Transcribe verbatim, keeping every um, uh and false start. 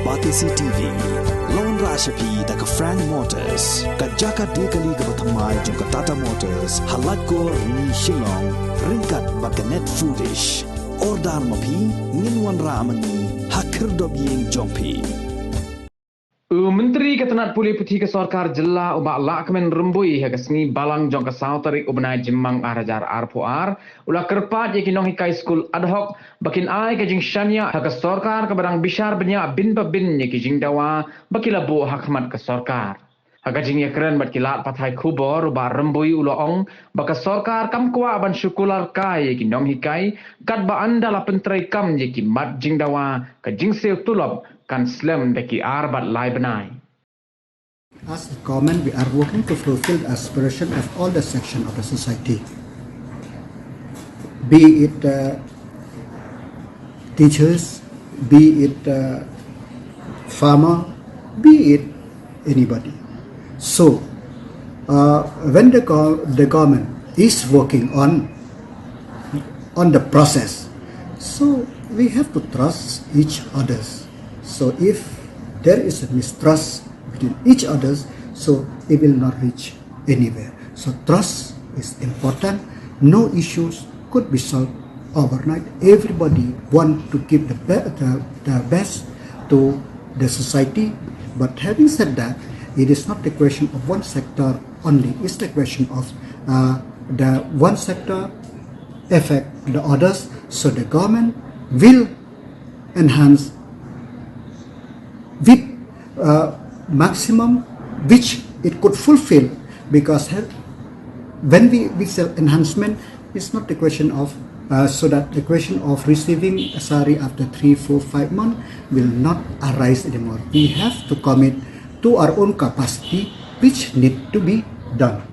Batesi T V. Lawan rashapi da ka Frank Motors, ka jaka dekali kaba thymmai jong ka Tata Motors, ha Laitkor ni Shillong, ryngkat bad ka Net Foodish. Order ma phi, ngin wanrah ma ngi ha khyrdop ïing jong phi. U Myntri ka tnat pule puthi ka sorkar jylla, u Bah Lahkmen Rymbui, ha ka sngi Balang jong ka saw tarik u bnai Jymmang ar hajar arphew ar, u la kyrpad ïa ki nonghikai skul ad hoc ba kin ai ka jingshaniah ha ka sorkar kaba dang bishar bniah bin pa bin ïa ki jingdawa ba ki la buh ha khmat ka sorkar. Ha ka jingïakren bad ki lad pathai khubor, u Bah Rymbui u la ong ba ka sorkar kam kwah ban shu kular kai ïa ki nonghikai, katba ynda la pyntreikam ïa ki mat jingdawa, ka jingsiew tulop kan slem da ki ar bad lai bnai. As a government, we are working to fulfill the aspiration of all the section of the society, be it uh, teachers, be it uh, farmer, be it anybody. So, uh, when the, go- the government is working on on the process, so we have to trust each others. So if there is a mistrust between each others, so it will not reach anywhere. So trust is important. No issues could be solved overnight. Everybody want to give the, be- the, the best to the society. But having said that, it is not the question of one sector only. It's the question of uh, the one sector affect the others. So the government will enhance with uh, maximum which it could fulfill, because when we, we sell enhancement, it's not the question of uh, so that the question of receiving a salary after three, four, five months will not arise anymore. We have to commit to our own capacity which need to be done.